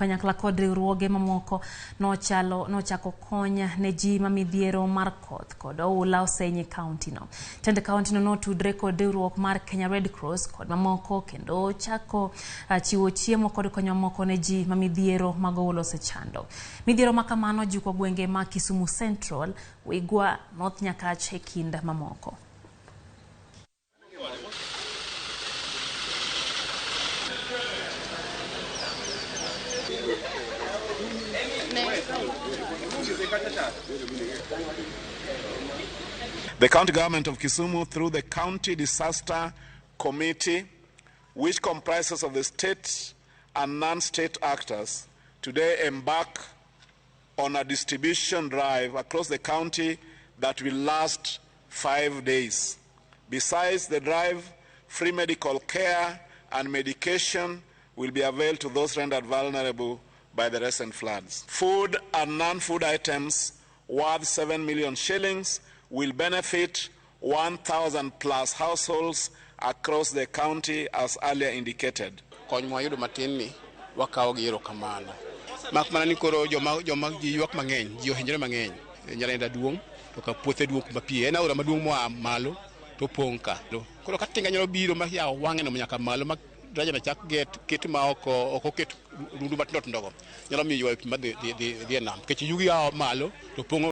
kanyakla kod riwruoge mamoko nochako kony ne ji ma midhiero mar koth kod oula osenyo e kaunti no. Tend kaunti no notudre kod riwruok mar Kenya Red Cross kod mamoko kendo chako chiwo chiemo kod kony mamoko ne ji ma midhiero mag oula osechando. Midhiero ma kamano juko gwenge ma Kisumu Central, Wigwa, North Nyakach e kind mamoko. The county government of Kisumu, through the County Disaster Committee, which comprises of the state and non-state actors, today embark on a distribution drive across the county that will last 5 days. Besides the drive, free medical care and medication will be availed to those rendered vulnerable by the recent floods. Food and non-food items worth 7 million shillings will benefit 1,000 plus households across the county as earlier indicated. Kony mwayudo matin ni wakawo gi erokamano. Mak mana ni koro joma ji ywak mang'eny, ji ohinyore mang'eny. Nyalenda duong' to ka puothe duong' kuma pi en aora maduong' moa malo to pong' ka. Koro ka tinga nyalo biro ma yawo wang'e no nyaka malo ma daraja no chak get ket ma ok oket rundu matindo tindo go nyalo miyo ywayo pi madhi dhi e nam nikech yugi a malo to pong'o.